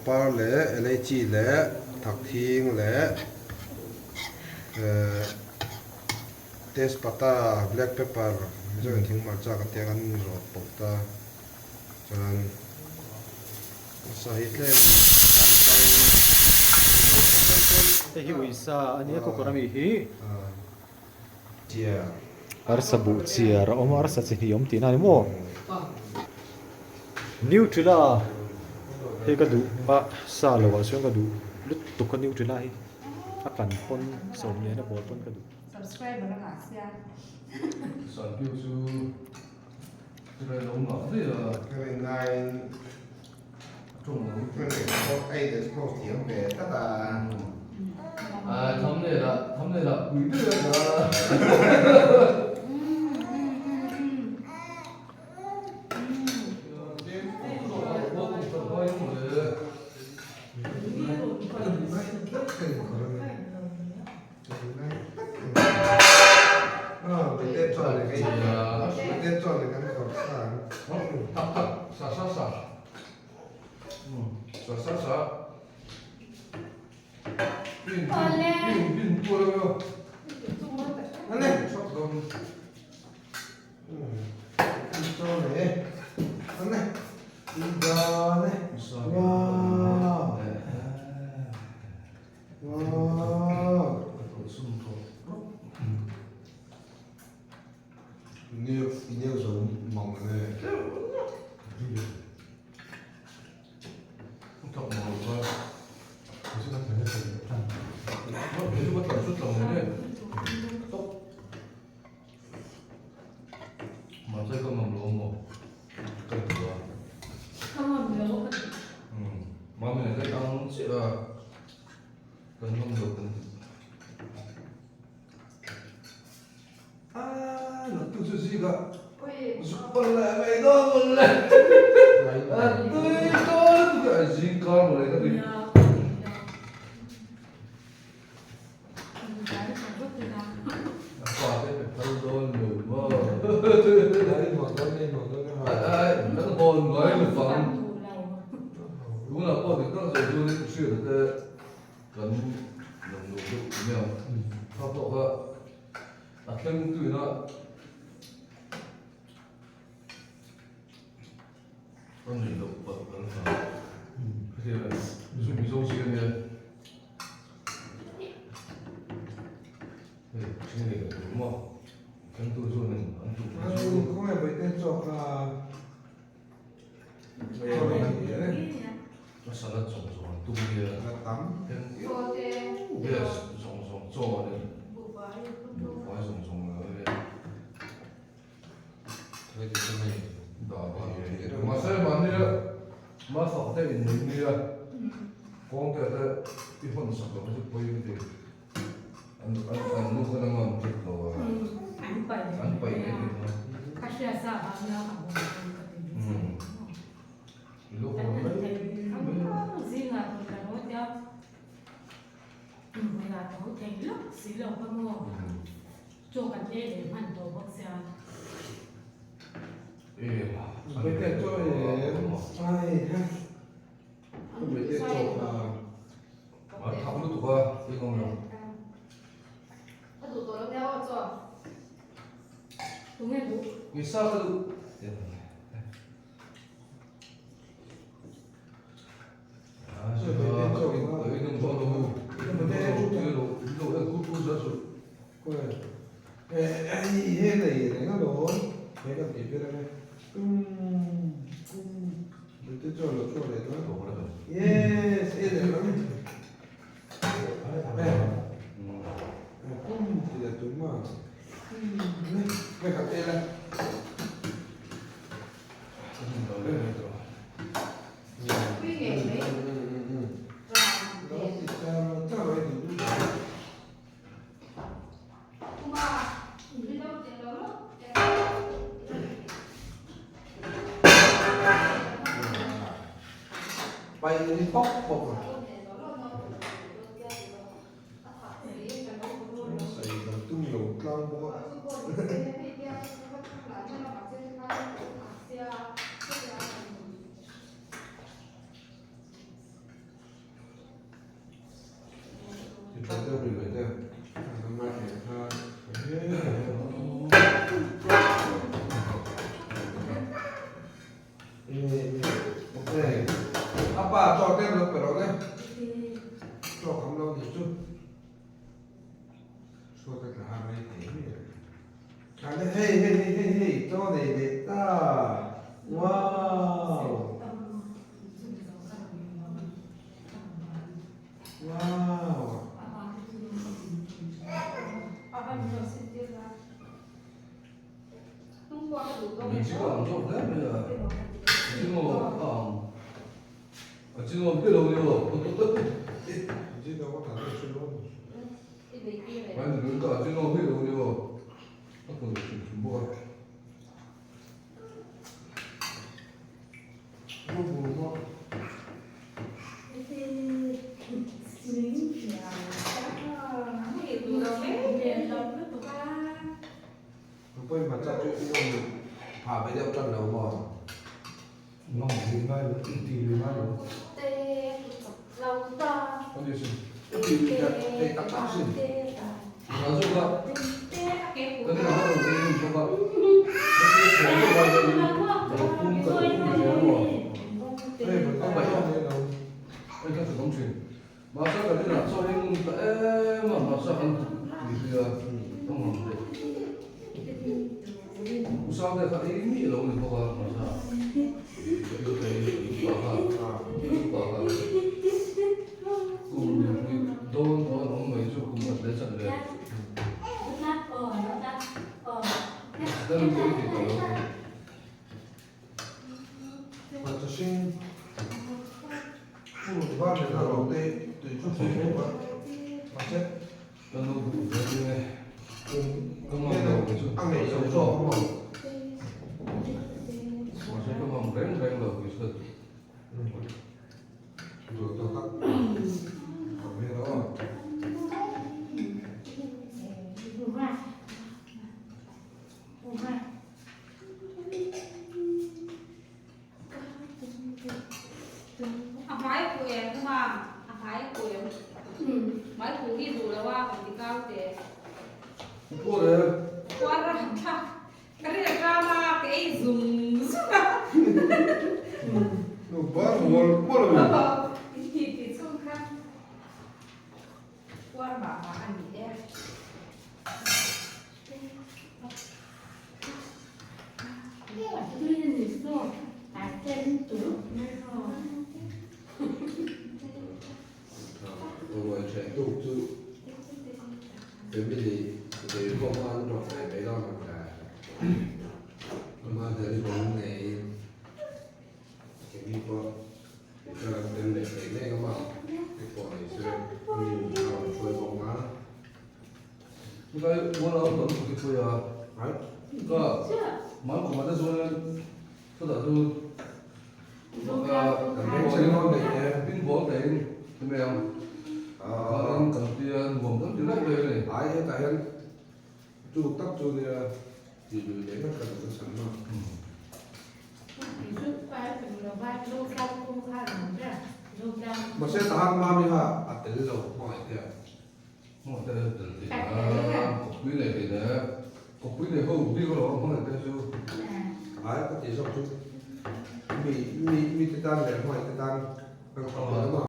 Pangpar leh elaichi leh thakthing leh eh tezpata, black pepper, mizo in thing hmarcha kan tih ang an rawt pawlh ta chuan sa hi tlem an chang mizo tha tlem tlem. Hei hi uisa a nia kawkawr ami hi. Chiar. Arsa buh chiar a awm a, arsa chi hnih a awm tihna a ni maw? Nutella hei ka duh a, sa lo ah chuan ka duh lutuk a Nutella hi a kan pawn sawm lian a bawl pawn ka duh. Subscriber a ngah sia. Sanpiau chu tirei lo ngah daih a. Ka rin laiin Tha deuh ri mai deuh. Kan ngai thei kha. Apa chaw tlem lo pe rawh le. Chaw kham lo ni chu. Chhuat a tla rei thei mai a. Hei hei hei hei hei chaw nei leh ta. Wow. Wow. A hmai phu em kuma a hmai phu em hmai phu hi duh lo a kan ti kau te puar a thlak ka ri a ṭam a ka ei zum zum a in ti ti chung khan puar mah mah a ni e. Mahse tahan mami kha a tel lo hmangaih te a. Ai ka ti zawk chu mi mi te tan leh hmangaih te tan kan khawp lo a.